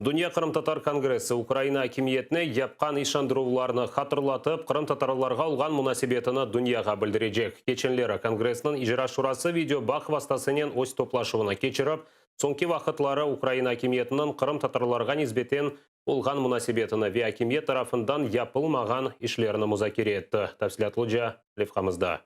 Dünya qırımtatar kongressi Ukraina akimiyetine yapqan işandıruvlarnı hatırlatıp, qırımtatarlarğa olğan munasebetini dünyağa bildirecek. Keçenleri Kongressniñ İcra şurası videobağ vastasınen öz toplaşuvını keçirip, soñki vaqıtları Ukraina akimiyetiniñ qırımtatarlarğa nisbeten olğan munasebetini ve akimiyet tarafından yapılmağan işlerni muzakere etti. Tafsilâtlıca levhamızda.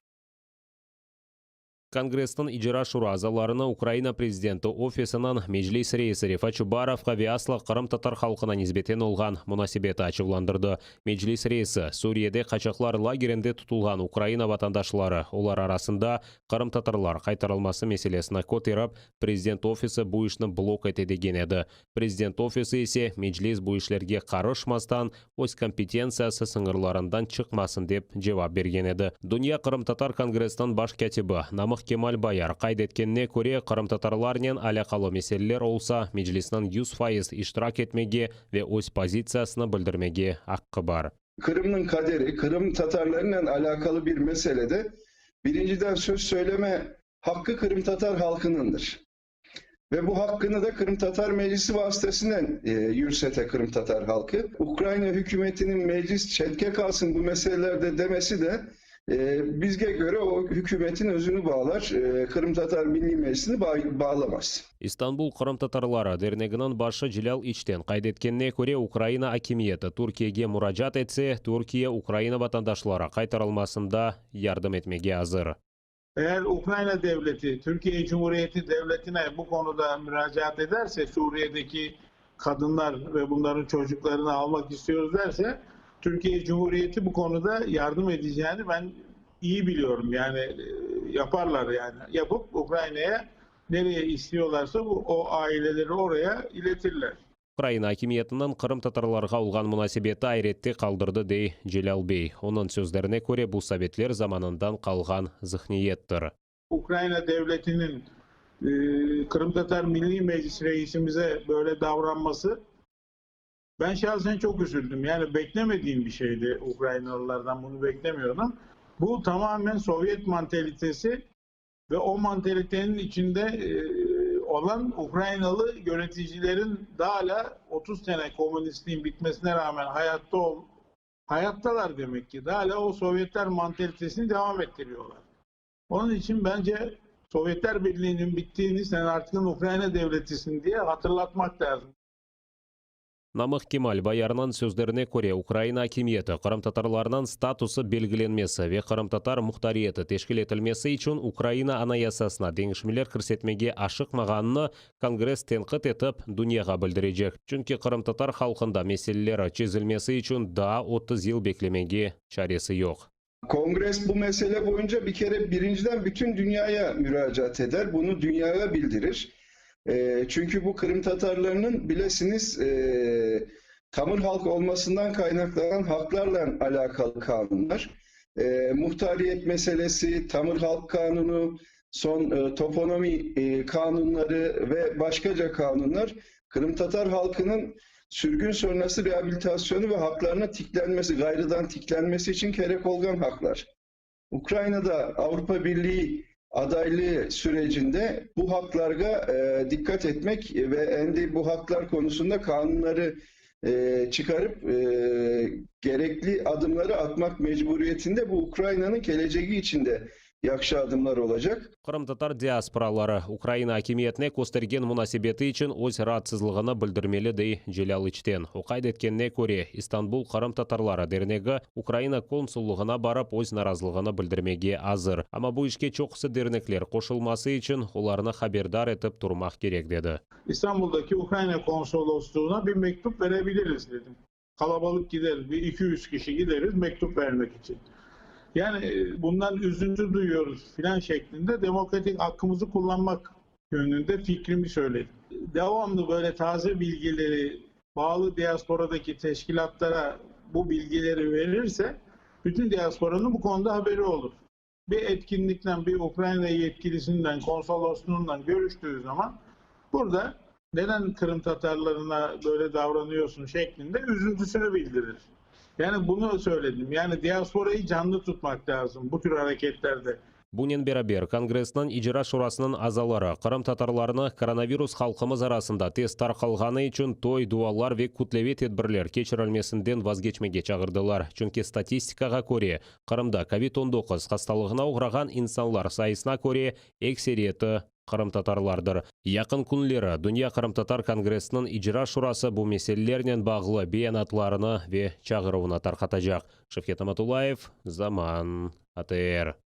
Kongressniñ İcra şura azalarını Ukraina Prezidenti Ofisiniñ Meclis reisi Refat Çubarovğa ve asla qırımtatar halqına nisbeten olğan munasebeti açuvlandırdı. Meclis reisi, Suriyede qaçaqlar lagerinde tutulğan Ukraina vatandaşları, olar arasında qırımtatarlar qaytarılması meselesini köterip, Prezident ofisi bu işni blok ete degen edi. Prezident ofisi ise, Meclis bu işlerge qarışmastan, öz kompetentsiyası sıñırlarından çıqmasın dep cevap bergen edi. Dünya qırımtatar kongressiniñ baş kâtibi Namıq Kemal Bayar qayd etkenine köre, qırımtatarlarnen alâqalı meseleler olsa, Meclisniñ 100% iştirak etmege ve öz pozitsiyasını bildirmege aqqı bar. Qırımnıñ qaderi, Qırım tatarlarınen alâqalı bir meselede birinciden söz söyleme haqqı qırımtatar halqınıñdır. Ve bu hakkını da Kırım Tatar Meclisi vasıtasınen e, yürüsete Kırım Tatar halkı. Ukrayna hükümetinin meclis çetke kalsın bu meselelerde demesi de e, bizge göre o hükümetin özünü bağlar. E, Kırım Tatar Milli Meclisi'ni bağ, bağlamaz. İstanbul qırımtatarları derneginiñ başı Celâl İçten qayd etkenine köre, Ukraina akimiyeti Türkiyege muracaat etse, Türkiye Ukraina vatandaşları qaytarılmasında yardım etmege azır. Eğer Ukrayna devleti, Türkiye Cumhuriyeti devletine bu konuda müracaat ederse, Suriye'deki kadınlar ve bunların çocuklarını almak istiyoruz derse, Türkiye Cumhuriyeti bu konuda yardım edeceğini ben iyi biliyorum. Yani e, yaparlar yani. Yapıp Ukrayna'ya nereye istiyorlarsa bu, o aileleri oraya iletirler. Ukraina akimiyetiniñ qırımtatarlarğa olğan munasebeti ayrette qaldırdı, dey Celâl bey. Onıñ sözlerine köre, bu sovetler zamanından qalğan zıhniyettir. Ukrayna devletinin e, Kırım Tatar Milli Meclis reisimize böyle davranması ben şahsen çok üzüldüm. Yani beklemediğim bir şeydi Ukraynalılardan bunu beklemiyordum. Bu tamamen Sovyet mantalitesi ve o mantalitenin içinde e, olan Ukraynalı yöneticilerin hala 30 sene komünistliğin bitmesine rağmen hayatta ol, hayattalar demek ki. Hala o Sovyetler mantalitesini devam ettiriyorlar. Onun için bence Sovyetler Birliği'nin bittiğini sen artık Ukrayna devletisin diye hatırlatmak lazım. Namıq Kemal Bayarnıñ sözlerine köre, Ukraina akimiyeti qırımtatarlarnıñ statusı belgilenmesi ve qırımtatar muhtariyeti teşkil etilmesi içün Ukraina Anayasasına deñişmeler kirsetmege aşıqmağanını Kongress tenqit etip, dünyağa bildirecek. Çünki qırımtatar halqında meseleleri çezilmesi içün daa 30 yıl beklemege çaresi yoq. Kongres bu mesele boyunca bir kere birinciden bütün dünyaya müracaat eder. Bunu dünyaya bildirir. E, çünkü bu Kırım Tatarlarının bilesiniz e, tamır halk olmasından kaynaklanan haklarla alakalı kanunlar. E, muhtariyet meselesi, tamır halk kanunu, son e, toponomi e, kanunları ve başkaca kanunlar Kırım Tatar halkının sürgün sonrası rehabilitasyonu ve haklarına tiklenmesi, gayrıdan tiklenmesi için gerek olan haklar. Ukrayna'da Avrupa Birliği adaylığı sürecinde bu haklara e, dikkat etmek ve endi bu haklar konusunda kanunları e, çıkarıp e, gerekli adımları atmak mecburiyetinde bu Ukrayna'nın geleceği için de yahşı adımlar olacak. Qırımtatar diasporaları Ukraina akimiyetine köstergen munasebeti içün öz raatsızlığını bildirmeli, dey Celâl İçten. O qayd etkenine köre, İstanbul qırımtatarları dernegi Ukraina konsullığına barıp öz narazılığını bildirmege azır. Amma bu işke çoqusı dernekler qoşulması içün olarnı haberdar etip turmaq kerek, dedi. İstanbul'daki Ukrayna konsolosluğuna bir mektup verebiliriz dedim. Kalabalık gideriz, bir 200 kişi gideriz mektup vermek için. Yani e, bundan üzüntü duyuyoruz filan şeklinde demokratik hakkımızı kullanmak yönünde fikrimi söyledim. Devamlı böyle taze bilgileri bağlı diasporadaki teşkilatlara bu bilgileri verirse bütün diasporanın bu konuda haberi olur. Bir etkinlikle bir Ukrayna yetkilisinden, konsolosluğundan görüştüğü zaman burada neden Kırım Tatarlarına böyle davranıyorsun şeklinde üzüntüsünü bildirir. Yani bunu söyledim. Yani diasporayı canlı tutmak lazım bu tür hareketlerde. Bunen beraber, Kongressniñ İcra şurasınıñ azaları qırımtatarlarnı koronavirus halqımız arasında tez tarqalğanı içün toy, dualar ve kütleviy tedbirler keçirilmesinden vazgeçmege çağırdılar, çünki statistikağa köre, Qırımda kovid 19 hastalığına oğrağan insanlar sayısına köre ekseriyeti qırımtatarlardır. Yaqın künleri Dünya qırımtatar kongressiniñ İcra şurası bu meselelernen bağlı beyanatlarını ve çağıruvını tarqatacaq. Şevket Amatullayev, Zaman, ATR.